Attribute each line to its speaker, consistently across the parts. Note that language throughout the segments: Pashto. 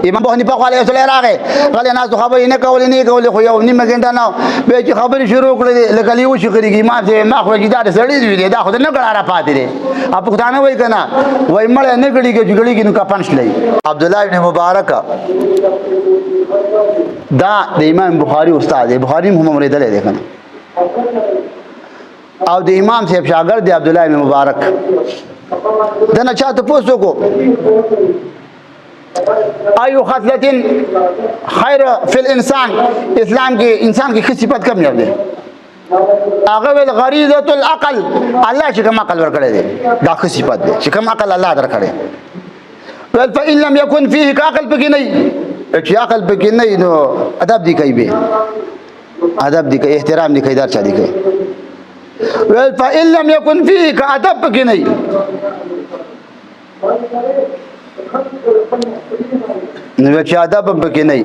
Speaker 1: امام ابو حنیفه خو علیه السلام راغی، غلی ناس خبرې نه کولې نه کولې، خو یو نیمه ګنټه نه به چې خبرې شروع کړې لکه لیو شي کړي. امام چې ما خو چې دا سړی دی، دا خو نه کړه را پاتې دی. ا پښتانه وای کنه، وای مړ نه کړي کې جګړي کې نو کفن شلې. عبد الله ابن مبارک دا د امام بخاری استاد دی، بخاری هم اوریدل دی کنه، او د امام صاحب شاګرد دی عبد الله ابن مبارک. دنه چاته پوسو کو ایو خصلتین خیر فی الانسان، اسلام کې انسان کې ښه صفت کوم یو دی؟ هغه ویل غریزه العقل، الله چې کوم عقل ورکړی دی دا ښه صفت دی، چې کوم عقل الله درکړی. ویل فإن لم يكن فيه، عقل پکې نه، چې عقل پکې نه نو ادب دی کوي، به ادب دی کوي، احترام دی کوي، در چا دی کوي. ویل فإن لم يكن فيه، ادب پکې نه، نو چې ادب هم پکې نه،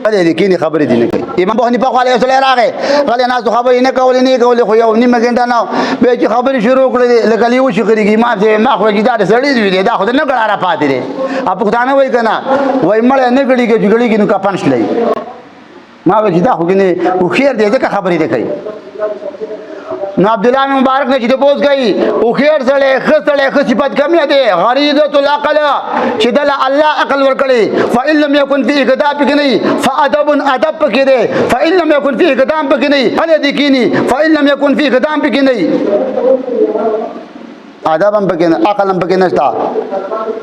Speaker 1: بلې لیکینی خبرې دي نه کوي. امام ابو حنیفه خو علیه السلام راغی، غلی ناس خبرې نه کولې نه کولې، خو یو نیمه ګنټه نه به چې خبرې شروع کړې لکه لیو شي کړي. امام چې ما خو چې دا سړی دی، دا خو نه کړه را پاتې دی. ا پښتانه وای کنه، وای مړ نه کړي کې جګړي کې نو کفن شلې. ما ویل چې دا خو ګنې هوښیار دی ځکه خبرې دی کوي. نو عبد الله مبارک نه چې تاسو کوي هوښیار سړی، ښه سړی، ښه صفت کم دی، غریزه العقل، چې دل الله عقل ورکړي. فإن لم يكن فيه کتاب پکې نه، فادب، ادب پکې دی. فإن لم يكن فيه کتاب پکې نه، هله دي کینی. فإن لم يكن فيه کتاب پکې نه، ادب هم پکې نه، عقل هم پکې نشته،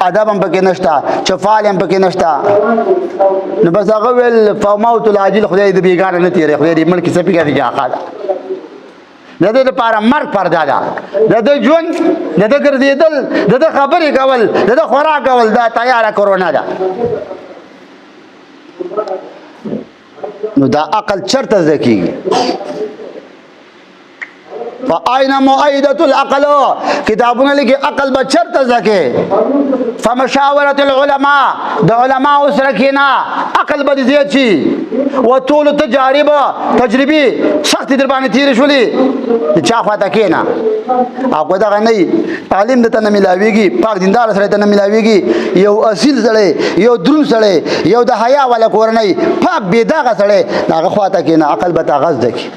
Speaker 1: ادب هم پکې نشته، چفال هم پکې نشته، نو بس هغه ویل فموت العاجل، خدای دې بیګانه نه تیرې، خدای دې ملک څه پکې دی ځه. د دې لپاره مرګ پرده ده، د دې ژوند، د دې ګرځېدل، د دې خبرې کول، د دې خوراک کول، دا تیاره کرونا ده. نو دا عقل چرته زده کیږي؟ فاین مؤیدة العقل، کتابونه لیکي عقل به چرته ځکه؟ فمشاورة العلماء، د علماء سره کینا عقل به زیات شي. وطول تجارب، تجربي سخت در باندې تیر شولې، د چا خواته کینا او کو دغه نه تعلیم د ته نه ملاویږي، پاک دیندار سره ته نه ملاویږي، یو اصیل سره، یو درون سره، یو د حیا والا کورنۍ، پاک بے داغه سره، دغه خواته کینا، عقل به تاغز دکی.